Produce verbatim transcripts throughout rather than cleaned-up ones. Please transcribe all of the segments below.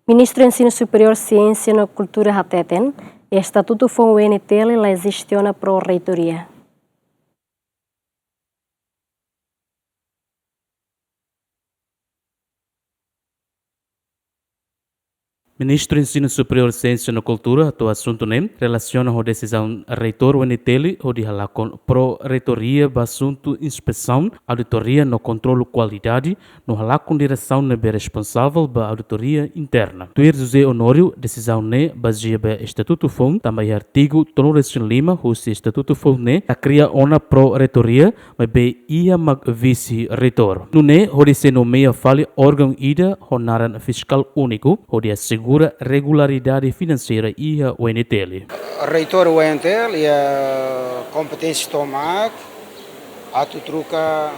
Ministru Ensinu Superiór, Siénsia no Kultura hateten, estatutu foun U N T L la eziste ona pro-reitoria. Ministru Ensinu Superiór, Siénsia no Kultura hato'o asuntu ne'e relasiona ho desizaun Reitór U N T L hodi halakon pro-reitoria ba asuntu inspesaun, auditoria no kontrolu kualidade, no halakon diresaun ne'ebé responsavel ba auditoria interna. Tuir José Honório, desizaun ne'e bazeia ba estatutu foun, tanba iha artigu tolunulu-resin-lima husi estatutu foun ne'e la kria ona pro-reitoria, maibé iha mak vise-reitór. Nune'e hodi sei nomeia fali órgaun ida ho naran fiskál úniku, hodi asegura regularidade finanseira iha U N T L. Reitór U N T L iha kompeténsia tomak atu troka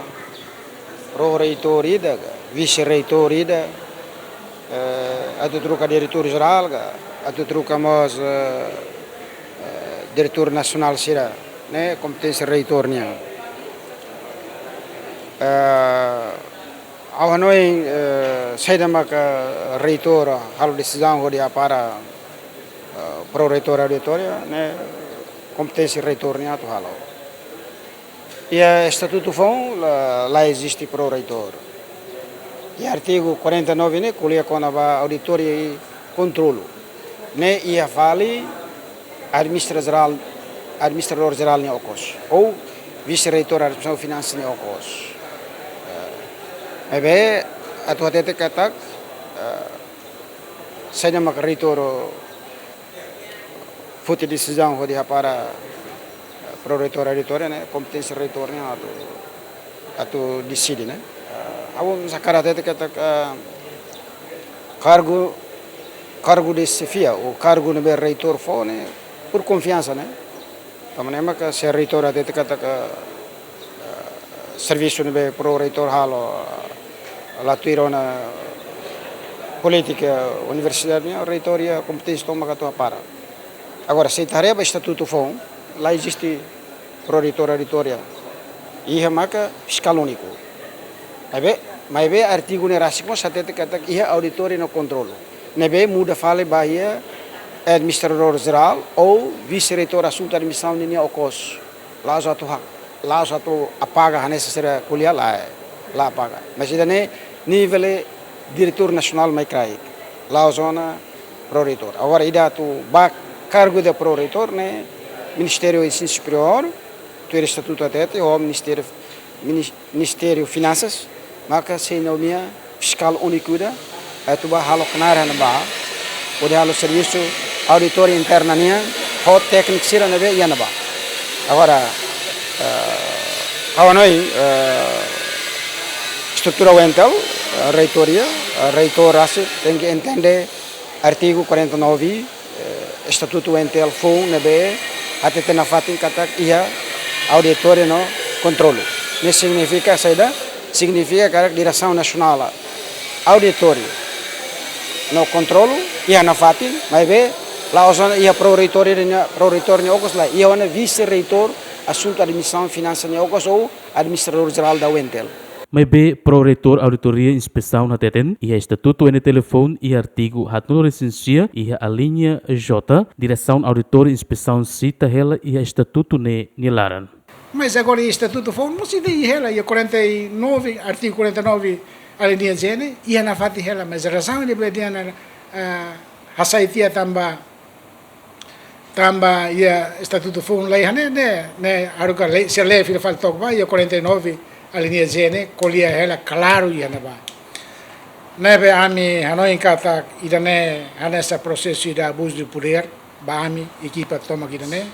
pro-reitór ida, vise-reitór ida, eh, atu troka diretór jerál ka, atu troka mós, eh, eh, diretór nasionál sira, ne'e kompeténsia reitór nian. Eh, ha'u hanoin, eh, saida maka reitór halo desizaun hodi hapara, eh, pro-reitór auditoria, ne'e kompeténsia reitór nian atu halo. Iha estatutu foun la, la eziste pro-reitór. Iha artigu quarenta e nove ne'e ko'alia kona-ba auditoria i kontrolu. Ne'e iha fali administra jerál, administradór jerál nia okos. Ou vise-reitór administrasaun finansas nia okos. Eh, maibé atu hatete katak, eh, saida maka reitór foti desizaun hodi hapara, eh, pro-reitór auditoria ne'e kompeténsia reitór nian atu, atu deside, ne'e. Eh, ha'u hakarak hatete katak, eh, kargu, kargu de xefia, ou kargu ne'ebé reitór fó ne'e, por konfiansa, ne'e. Tanba ne'e maka se reitór hatete katak, eh, servisu ne'ebé pro-reitór halo, eh, la tuir ona polítika universidade nian, reitór iha kompeténsia tomak atu hapara. Agora, se ita haree ba estatutu foun, la eziste pro-reitór auditoria. Iha maka fiskál úniku. Maibé, maibé artigu ne'e rasik mós hatete katak iha auditoria no kontrolu. Ne'ebé muda fali ba iha administradór jerál ou vise-reitór asuntu administrasaun ninia okos. La'ós atu ha-, la'ós atu apaga hanesan sira ko'alia lae, la apaga. Mas ida-ne'e nivel diretór nasionál mai kraik. La'ós ona pro-reitór. Agora ida atu ba kargu de pro-reitór ne'e Ministériu Ensinu Superiór, tuir estatutu hatete, ho Ministériu, Minis-, Ministériu Finansas, maka sei nomeia fiskál úniku ida, atu ba halo knaar ne'ebá, hodi halo servisu auditoria interna nian, ho tékniku sira ne'ebé iha ne'ebá. Agora, eh, ha'u hanoin, eh, estrutura U N T L, eh, reitoria, eh, reitór rasik, tenke entende artigu quarenta e nove, eh, estatutu U N T L foun ne'ebé hatete nafatin katak iha auditoria no kontrolu. Ne'e signifika saida? Signifika katak diresaun nasionál auditoria no kontrolu iha nafatin, maibé la'ós ona iha pro-reitór nia, pro-reitór nia okos lae, iha ona vise-reitór asuntu administrasaun finansas nia okos ou administradór jerál da U N T L. Maibé pro-reitór auditoria inspesaun hateten, iha estatutu U N T L foun iha artigu haatnulu-resin-sia iha alínea J, diresaun auditoria inspesaun sita hela iha estatutu ne'e nia laran. Mas agora iha estatutu foun mós ita iha hela, iha quarenta e nove, artigu quarenta e nove, alínea G ne'e, iha nafatin hela, mas razaun ne'ebé dehan, ah, hasai tiha tanba tanba iha estatutu foun la iha ne'e, ne'e, ne'e, haruka lei, se lei fila fali took ba, iha quarenta e nove, alínea G ne'e, ko'alia hela klaru iha ne'ebá. Ne'ebé ami hanoin katak ida-ne'e hanesan prosesu ida abuzu de podér, ba ami, ekipa tomak ida-ne'e,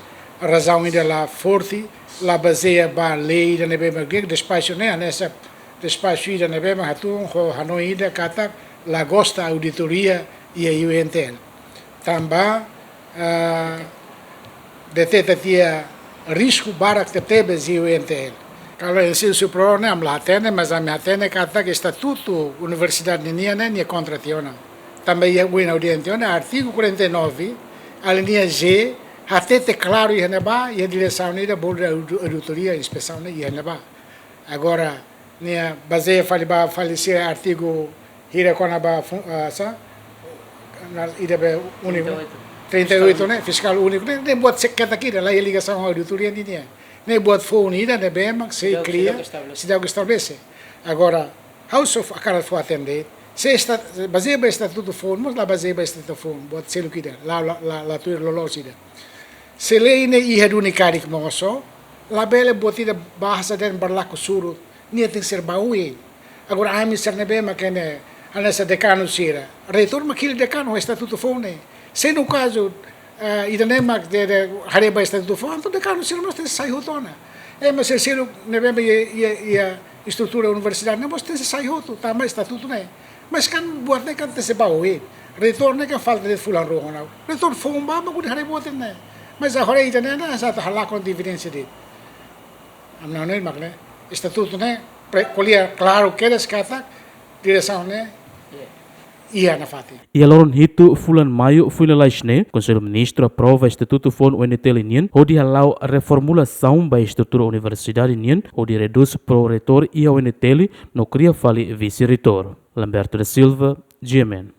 razaun ida la forte, la bazeia ba lei ida ne'ebé mak despaxu ne'e, hanesan despaxu ida ne'ebé mak hatún ho hanoin ida katak la gosta auditoria iha U N T L. Tanba, ah, deteta tiha risku barak tebetebes iha U N T L. Kalau ensinu superiór ne'e ami la hatene, mas ami hatene katak estatutu universidade ninian ne'e nia kontra tiha ona. Tanba iha oin ha'u dehan tiha ona, artigu quarenta e nove, alínea G, hatete klaru iha ne'ebá, iha diresaun ida bolu audu-, auditoria, inspesaun ne'e iha ne'ebá. Agora, nia bazeia fali ba, fali sira artigu hira kona-ba fun-, ah, sá? Ida be úniku, trinta e oito, ne'e, fiskál úniku ne'e, ne'e buat sira katak ida, la iha ligasaun ho auditoria nian. Ne'e buat foun ida ne'ebé mak sei kria, seidauk estabelese. Agora, ha'u só hakarak fó-hatene de'it, se esta-, bazeia ba estatutu foun, mas la bazeia ba estatutu foun, buat seluk ida, la, la, la, la tuir loloos ida. Se lei ne'e iha duni karik mosu, labele buat ida bahasa dehan berlaku surut, nia tenke ser ba oin. Agora ami sira ne'ebé mak ne'e, hanesan dekanu sira. Reitór mak hili dekanu ho estatutu foun ne'e. Se no kazu, eh, ida-ne'e mak de, de, haree ba estatutu foun, entaun dekanu sira mós tenke sai hotu ona. Eh, mas sira, sira ne'ebé mak iha, iha, iha estrutura universidade ne'e mós tenke sai hotu, tanba estatutu ne'e. Mas kan buat ne'e kan tenke ba oin. Reitór ne'e kan falta de'it fulan rua ona. Reitór foun ba mak hodi haree buat ne'e. Mas agora ida-ne'e ne'e, sa ta halakon evidénsia de'it. Ami hanoin mak ne'e, estatutu ne'e, pre-, ko'alia klaru kedas katak diresaun ne'e iha nafatin. Iha loron hitu fulan Maiu foin lalais ne'e, Konsellu Ministru aprova estatutu foun U N T L nian, hodi hala'o reformulasaun ba estrutura universidade nian, hodi redús pro-reitór iha U N T L, no kria fali vise-reitór. Lamberto da Silva, G M N.